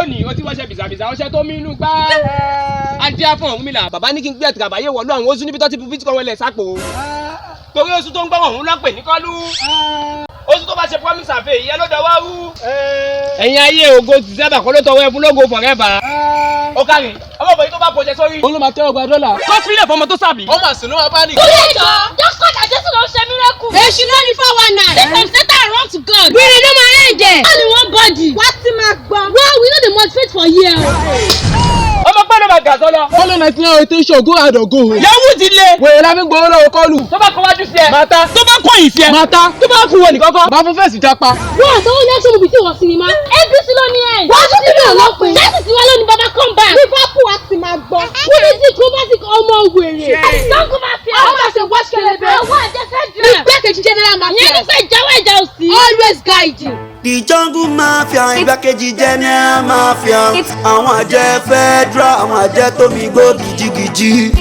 Lónìí o ti wọṣẹ bìsàbìsà, ọṣẹ tó mí inú gbá. Adé fún Ọ̀rúnmìlà, bàbá ní kí n gbé ẹ̀tìràbáyé wọ̀lú àwọn oṣù níbi tó ti bu bítíkọ̀ wọlé sápò. Torí oṣù tó ń gbọ́ ọ̀hún lọ́pẹ̀ ní kọ́lú. Oṣù tó bá ṣe promise àfẹ́ ìyẹn ló dọwọ́ rú. Ẹ̀yin ayé, ògo December kọ́ ló tọwọ́ ẹ fún lógo forever. Ó kárí ọmọbìnrin tó bá pọ̀jẹ sórí. Òun ló máa tẹ́wọ́ gba dọ́là. Kó fílẹ̀ fọmọ tó sàbí. Ọmọ àsìn ló máa bá ní. Kúrò ìjọ. Dọ́kọ̀dà Jésù ló ń ṣe miracle. Èṣù ló ní 419. Say from Satan run to God. Wèrè ló máa rẹ̀ jẹ. All in one body. Wá sí máa gbọ́. Well, we no dey motivate for here o. Ọmọ pẹ́ ló máa gà sọ́lọ. Follow 99 rotation, go hard or go home. Yahoo ti le. Wèrè la fi ń gbowó lọ́wọ́ kọ́lù. Tó bá kọ wájú sí ẹ. Máa ta. Tó bá kọ̀yìn sí ẹ. Máa ta. Tó bá kú wọ nìkọ́kọ́. Máa fún fèsì japa. Wọ́n àtọwọ́ ní action movie tí wọ́n sinimá. APC ló ní ẹ̀. Wọ́n tún kílò lọ́pin. Jésù tiwa ló ní baba come back. Liverpool, wá sí máa gbọ́. Pulisic, Kovacic, ọmọ wèrè. Sango Mafia. Àwọn máa ṣe watch kelebe. Àwọn àjẹ federal. Igbákejì general mafia. Ìyẹn ní pé ìjáwọ́ ìjà òsì. Always guiding. The Jungle Mafia, igbákejì general mafia, àwọn àjẹ federal, àwọn àjẹ tómi gbó gidigidi.